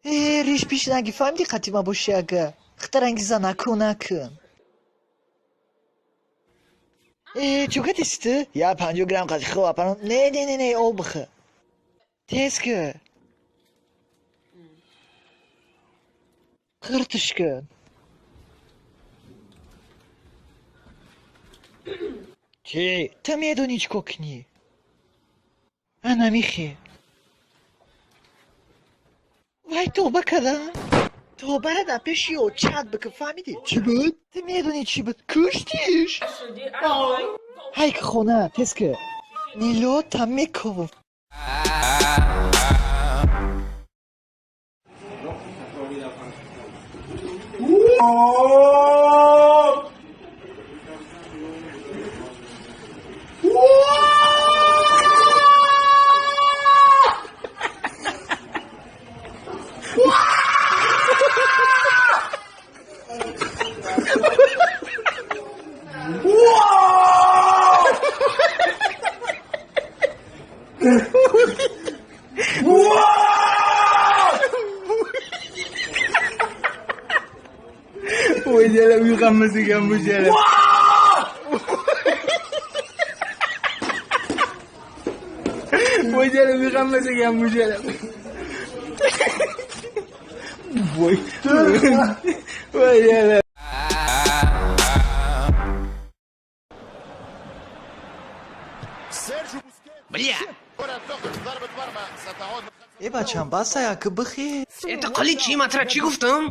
Э, риш пиш наги, фаҳмидӣ? Қатима боши ага. Хитарангиза наку накун. Э, чӯ катиси ту? Я 50 грамм қати хо апарам. Не, не, не, не, об бихӯ. Тез ки. Қиртиш кун. Чӣ? Ту медонӣ чӣ кор кунӣ? Ана михе. Вай, тоба кардам. Тобара дар пеши очат бикун, фаҳмидӣ? Чӣ буд? Ту медонӣ чӣ буд? Куштиш? Ҳай ки хона, тез ки. Нилота мековам. Voy jalab uyg'onmas ekan bu jalab. Voy jalab uyg'onmas ekan bu jalab. Voy. Voy jalab. Бля! Э, бачам, баса яки бихе. Это қали чӣ матра чӣ гуфтам?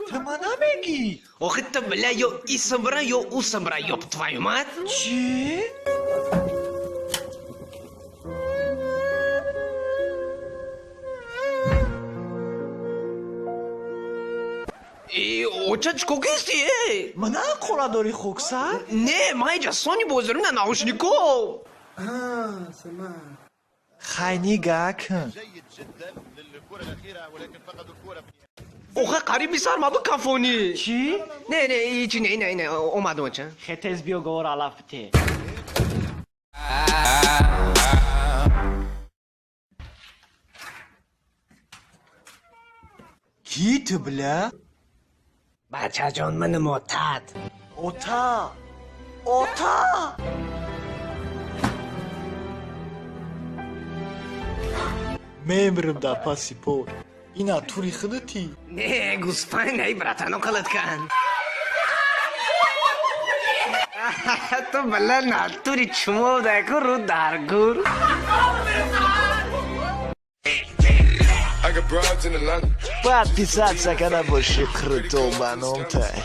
Ту ма намегӣ. Охи ту, бля, ё исмбра, ё усмбра, ёб твою мать! Чӣ? Э, оча, чӣ кор кисти, э? Мана қора дорӣ, хоксар? Не, ман иҷа сони бозорим на наушнико. Хай, нигаҳ кун. Охе қариби сар ма бикафонӣ. Чӣ? Не, не, ичи не, не, не, омадам, оча. Хе, тез биё, говор алаф бите. Кӣ ту, бля? Бачаҷон, мани мотат. Ота! Ота! Мемирим дар паси пой. Ина тури худати? Не, гӯспанд, ай братано қалат кан. Ту, бля, натури чумо даку ру дар гур. Подписаться када боши, круто ба номтай.